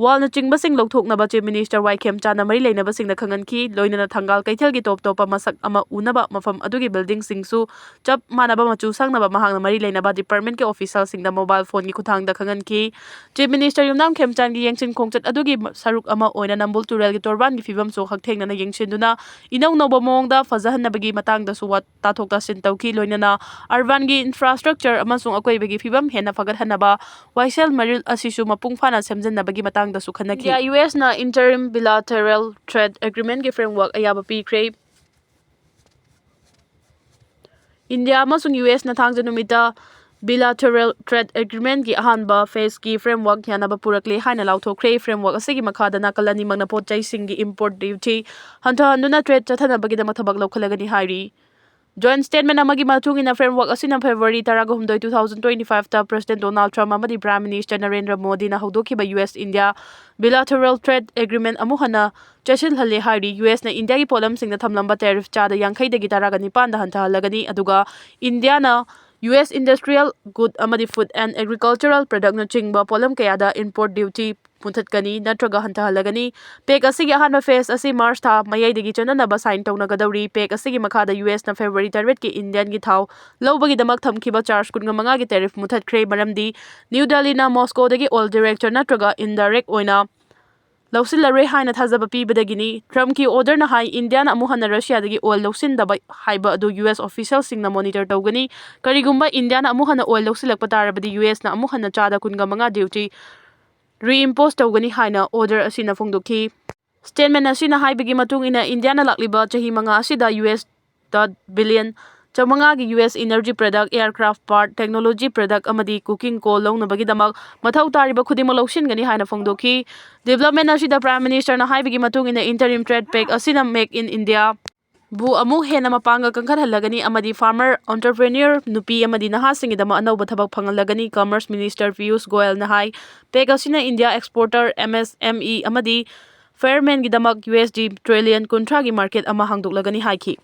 wallꯅꯆꯤꯡꯕ ꯁꯤꯡ ꯂꯧꯊꯣꯛꯅꯕ Chief Minister ꯋꯥꯏ ꯈꯦꯝꯆꯥꯟꯅ ꯃꯔꯤ ꯂꯩꯅꯕꯁꯤꯡꯗ ꯈꯪꯍꯟꯈꯤ꯫ ꯂꯣꯏꯅꯅ ꯊꯪꯒꯥꯜ ꯀꯩꯊꯦꯜꯒꯤ ꯇꯣꯞ ꯇꯣꯞꯄ ꯃꯁꯛ ꯑꯃ ꯎꯅꯕ ꯃꯐꯝ ꯑꯗꯨꯒꯤ building ꯁꯤꯡꯁꯨ ꯆꯞ ꯃꯥꯟꯅꯕ ꯃꯆꯨ ꯁꯪꯅꯕ ꯃꯍꯥꯛꯅ ꯃꯔꯤ ꯂꯩꯅꯕ department ꯀꯤ official ꯁꯤꯡꯗ mobile phone ꯒꯤ ꯈꯨꯠꯊꯥꯡꯗ ꯈꯪꯍꯟꯈꯤ꯫ Chief Minister ꯌꯨꯝꯅꯥꯝ ꯈꯦꯝꯆꯥꯟꯒꯤ ꯌꯦꯡꯁꯤꯟ ꯈꯣꯡꯆꯠ ꯑꯗꯨꯒꯤ ꯁꯔꯨꯛ ꯑꯃ ꯑꯣꯏꯅ ꯅꯝꯕꯨꯜ ꯇꯨꯔꯦꯜꯒꯤ ꯇꯣꯔꯕꯥꯟꯒꯤ ꯐꯤꯕꯝꯁꯨ ꯍꯛꯊꯦꯡꯅꯅ ꯌꯦꯡꯁꯤꯟꯗꯨꯅ ꯏꯅꯧ ꯅꯧꯕ ꯃꯑꯣꯡꯗ ꯐꯖꯍꯟꯅꯕꯒꯤ ꯃꯇꯥꯡꯗꯁꯨ ꯋꯥ ꯇꯥꯊꯣꯛ ꯇꯥꯁꯤꯟ ꯇꯧꯈꯤ꯫ ꯂꯣꯏꯅꯅ urban ꯒꯤ infrastructure ꯑꯃꯁꯨꯡ ꯑꯀꯣꯏꯕꯒꯤ ꯐꯤꯕꯝ ꯍꯦꯟꯅ ꯐꯒꯠꯍꯟꯅꯕ ꯋꯥꯏꯁꯦꯜ ꯃꯔꯤꯜ ꯑꯁꯤꯁꯨ ꯃꯄꯨꯡ ꯐꯥꯅ ꯁꯦꯝꯖꯤꯟꯅꯕꯒꯤ ꯃꯇꯥꯡꯗꯁꯨ ꯈꯟꯅꯈꯤ꯫ India U S ꯅ interim bilateral trade agreement ꯀꯤ framework ꯑꯌꯥꯕ ꯄꯤꯈ꯭ꯔꯦ꯫ India ꯑꯃꯁꯨꯡ U S ꯅ ꯊꯥꯡꯖ ꯅꯨꯃꯤꯠꯇ bilateral trade agreement ꯀꯤ ꯑꯍꯥꯟꯕ phase ꯀꯤ framework ꯌꯥꯅꯕ ꯄꯨꯔꯛꯂꯦ ꯍꯥꯏꯅ ꯂꯥꯎꯊꯣꯛꯈ꯭ꯔꯦ꯫ Framework ꯑꯁꯤꯒꯤ ꯃꯈꯥꯗ ꯅꯥꯀꯜ ꯑꯅꯤꯃꯛꯅ ꯄꯣꯠ ꯆꯩꯁꯤꯡꯒꯤ import duty ꯍꯟꯊꯍꯟꯗꯨꯅ trade ꯆꯠꯊꯅꯕꯒꯤꯗꯃꯛ ꯊꯕꯛ ꯂꯧꯈꯠꯂꯒꯅꯤ ꯍꯥꯏꯔꯤ꯫ Joint statement ꯑꯃꯒꯤ ꯃꯇꯨꯡ ꯏꯟꯅ, framework ꯑꯁꯤꯅ February ꯇꯔꯥꯍꯨꯝꯗꯣꯏ, two thousand twenty five ꯇ President Donald Trump ꯑꯃꯗꯤ Prime Minister ꯅꯔꯦꯟꯗ꯭ꯔ ꯃꯣꯗꯤꯅ ꯍꯧꯗꯣꯛꯈꯤꯕ U S India bilateral trade agreement ꯑꯃꯨꯛ ꯍꯟꯅ ꯆꯦꯠꯁꯤꯜꯍꯜꯂꯦ ꯍꯥꯏꯔꯤ꯫ U S ꯅ India ꯒꯤ ꯄꯣꯠꯂꯝꯁꯤꯡꯗ ꯊꯝꯂꯝꯕ tariff ꯆꯥꯗ ꯌꯥꯡꯈꯩꯗꯒꯤ ꯇꯔꯥꯒ ꯅꯤꯄꯥꯟꯗ ꯍꯟꯊꯍꯜꯂꯒꯅꯤ, ꯑꯗꯨꯒ India ꯅ U S industrial good ꯑꯃꯗꯤ food and agricultural product ꯅꯆꯤꯡꯕ ꯄꯣꯠꯂꯝ ꯀꯌꯥꯗ import duty ꯃꯨꯊꯠꯀꯅꯤ ꯅꯠꯇ꯭ꯔꯒ ꯍꯟꯊꯍꯜꯂꯒꯅꯤ꯫ Pact ꯑꯁꯤꯒꯤ ꯑꯍꯥꯟꯕ phase ꯑꯁꯤ March ꯊꯥ ꯃꯌꯥꯏꯗꯒꯤ ꯆꯠꯅꯅꯕ sign ꯇꯧꯅꯒꯗꯧꯔꯤ꯫ Pact ꯑꯁꯤꯒꯤ ꯃꯈꯥꯗ U S ꯅ February ꯇꯔꯦꯠꯀꯤ Indian ꯒꯤ ꯊꯥꯎ ꯂꯧꯕꯒꯤꯗꯃꯛ ꯊꯝꯈꯤꯕ charge ꯀꯨꯟꯃꯉꯥꯒꯤ tariff ꯃꯨꯊꯠꯈ꯭ꯔꯦ, ꯃꯔꯝꯗꯤ New Delhi ꯅ Moscow ꯗꯒꯤ oil direct ꯅꯠꯇ꯭ꯔꯒ indirect ꯑꯣꯏꯅ ꯂꯧꯁꯤꯜꯂꯔꯣꯏ ꯍꯥꯏꯅ ꯊꯥꯖꯕ ꯄꯤꯕꯗꯒꯤꯅꯤ꯫ Trump ꯀꯤ order ꯅ ꯍꯥꯏ, India ꯅ ꯑꯃꯨꯛ ꯍꯟꯅ Russia ꯗꯒꯤ oil ꯂꯧꯁꯤꯟꯗꯕ ꯍꯥꯏꯕ ꯑꯗꯨ U S official ꯁꯤꯡꯅ monitor ꯇꯧꯒꯅꯤ꯫ ꯀꯔꯤꯒꯨꯝꯕ India ꯅ ꯑꯃꯨꯛ ꯍꯟꯅ oil ꯂꯧꯁꯤꯜꯂꯛꯄ ꯇꯥꯔꯕꯗꯤ, U S ꯅ ꯑꯃꯨꯛ ꯍꯟꯅ ꯆꯥꯗ ꯀꯨꯟꯒ ꯃꯉꯥ duty reimpose ꯇꯧꯒꯅꯤ ꯍꯥꯏꯅ order ꯑꯁꯤꯅ ꯐꯣꯡꯗꯣꯛꯈꯤ꯫ Statement ꯑꯁꯤꯅ ꯍꯥꯏꯕꯒꯤ ꯃꯇꯨꯡ ꯏꯟꯅ, India ꯅ ꯂꯥꯛꯂꯤꯕ ꯆꯍꯤ ꯃꯉꯥ ꯑꯁꯤꯗ U S ꯗ billion ꯆꯥꯃꯉꯥꯒꯤ U S energy product, aircraft part, technology product ꯑꯃꯗꯤ coking coal ꯂꯧꯅꯕꯒꯤꯗꯃꯛ ꯃꯊꯧ ꯇꯥꯔꯤꯕ ꯈꯨꯗꯤꯡꯃꯛ ꯂꯧꯁꯤꯟꯒꯅꯤ ꯍꯥꯏꯅ ꯐꯣꯡꯗꯣꯛꯈꯤ꯫ Development ꯑꯁꯤꯗ Prime Minister ꯅ ꯍꯥꯏꯕꯒꯤ ꯃꯇꯨꯡ ꯏꯟꯅ, interim trade pact ꯑꯁꯤꯅ Make in India ꯕꯨ ꯑꯃꯨꯛ ꯍꯦꯟꯅ ꯃꯄꯥꯡꯒꯜ ꯀꯟꯈꯠꯍꯜꯂꯒꯅꯤ ꯑꯃꯗꯤ farmer, entrepreneur, ꯅꯨꯄꯤ ꯑꯃꯗꯤ ꯅꯍꯥꯁꯤꯡꯒꯤꯗꯃꯛ ꯑꯅꯧꯕ ꯊꯕꯛ ꯐꯪꯍꯜꯂꯒꯅꯤ꯫ Commerce Minister Piyush Goyal ꯅ ꯍꯥꯏ, pact ꯑꯁꯤꯅ India exporter, M S M E ꯑꯃꯗꯤ farmer ꯒꯤꯗꯃꯛ U S D trillion ꯀꯨꯟꯊ꯭ꯔꯥꯒꯤ market ꯑꯃ ꯍꯥꯡꯗꯣꯛꯂꯒꯅꯤ ꯍꯥꯏꯈꯤ꯫